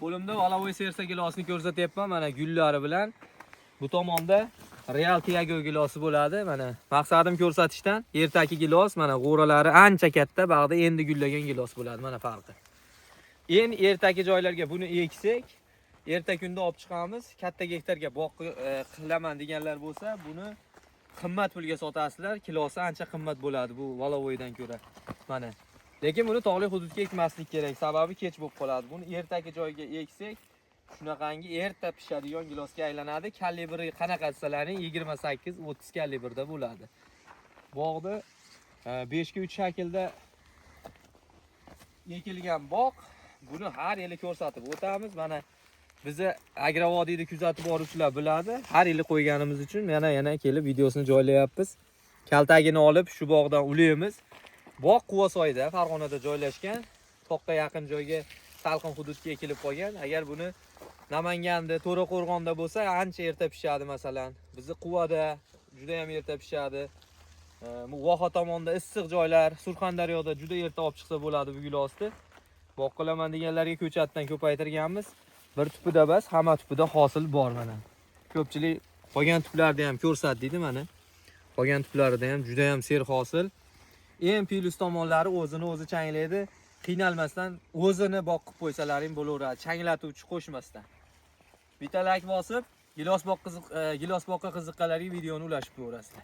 Qo'limda Валовой сердце gilosini ko'rsatyapman, mana gullari bilan. Bu tomonda Real Tiago gilosi bo'ladi. Mana maqsadim ko'rsatishdan ertaki gilos, mana g'o'ralari ancha katta, bag'da endi gullagan gilos bo'ladi. Mana farqi. Endi ertaki joylarga buni eksak, erta kunda olib chiqamiz. Katta gektarga bog' qilaman deganlar bo'lsa, buni qimmat pulga sotasizlar. Kilosi ancha qimmat bo'ladi bu Валовой dan ko'ra. Mana. Lekin buni tog'li hududga ekmaslik kerak, sababi kech bo'lib qoladi. Buni ertaki joyga eksak, shunaqangi erta pishadigan gilosga aylanadi. Kalibri qanaqa desalaring, 28-30 kalibrda bo'ladi. Bog'da 5 ga 3 shaklda ekilgan bog'. Buni har yili ko'rsatib o'tamiz. Mana bizni Agrovodiyni kuzatib boruvchilar biladi. Har yili qo'yganimiz uchun yana kelib videosini joylayapmiz. Kaltagini olib shu bog'dan ulaymiz. Bog' Quvasoyda, Farg'onada joylashgan. Toqqa yaqin joyga, salqin hududga ekilib qolgan. Agar buni Namanganda, To'raqo'rg'onda bo'lsa, ancha erta pishadi masalan. Bizni Quvada juda ham erta pishadi. Bu Voha tomonda issiq joylar, Surxondaryoda juda erta olib chiqsa bo'ladi bu gilosni. Bog' qilaman deganlarga ko'chatdan ko'paytirganmiz. Bir tupida bas, hamma tupida hosil bor mana. Ko'pchilik qolgan tuplarni ham ko'rsat deydi mana. Qolgan tuplarida ham juda ham serhosil. Eng plyus tomonlari o'zini o'zi changlaydi. Qiynalmasdan o'zini boqib qo'ysalaring bo'laveradi, changlatuvchi qo'shmasdan. Bitta like bosib, gilos boqqa qiziqqanlarga videoni ulashib qo'yaverasizlar.